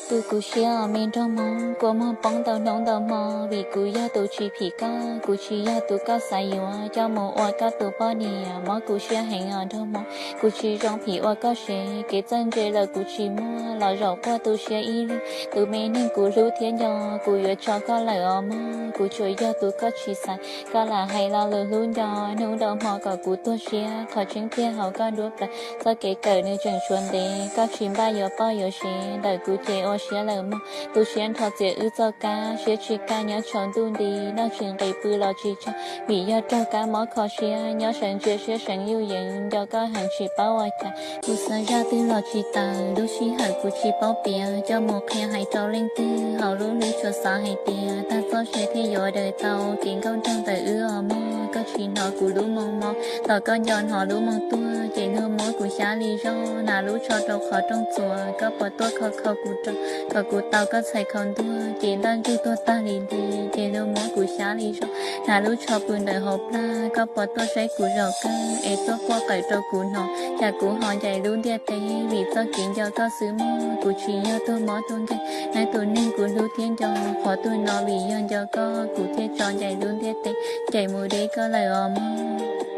Tu kuv siab os me nraug Hmoob, kua muag poob ntau hnub ntau hmo, vim kuv yog tus tsis phim koj, kuv tsis yog tus koj xav yuav coj mus ua koj tus poj niam. Mob kuv siab heev os nraug Hmoob, kuv tsis zoo phim ua koj sev, kev txawj ntse lawm kuv tsis muaj, los zaum quaj tu siab ib leeg. Tus me neeg kuv hlub thiab nco, kuv yuav tso koj lawm os mog, kuv tsuas yog tus koj tsis xaiv. Koj lam hais lo lus hlub nco, hnub nrau hmo kom kuv tuag siab, qhov tseeb tiag hauv koj duab plaws. Txoj kev kawm nws tseem tshuav ntev, koj tsis npaj yuav poj yuav sev, ntawm kuv ces ua siab lawm mog. Tu siab nrho txiav wb txoj kab, siab tsis kaj nyob tsaus ntuj nti, noj tsis nqis pw los tsis tsaug, vim yog raug kab mob kho siab, nyob sawv ntsia siab seev yuj yees, nco koj heev tsis paub ua cas. Kuv xav zaj twg los tsis tawm, lub sij hawm kuv tsis paub piav, coj mus qhia hais rau leej twg, hauv lub hlwb tsuas xav hais tias tag txoj sia thiaj yuav daws tau. Kev nkauj nraug ntawm wb os mog, koj tsis hnov kuv lub moo mob, tos koj nco hnov lub moo tuag, ces luag muab kuv xyab li zog, hnav lub tsho rau qhov rooj txuas, koj puas tuaj kho kho kuv rau, kom kuv tau koj txhais khaus ntuag, ces ntaj ntsug tuag tag li nti, ces luag muab kuv xyab li zog, hnav lub tsho pw ntawm hauv plag, koj puas tuaj saib kuv zaum kawg, es tuaj quaj qawm rau kuv hnov, cas kuv ho ncaim lub ntiaj teb, vim txoj kev nco koj xwb mog, kuv tsis yog tuag mob tuag nkeeg, neb tus neeg kuv hlub thiab nco, qhov twg no vim yog nco koj, kuv thiaj tso ncaim lub ntiaj teb, ncaim mus deb koj lawm os mog.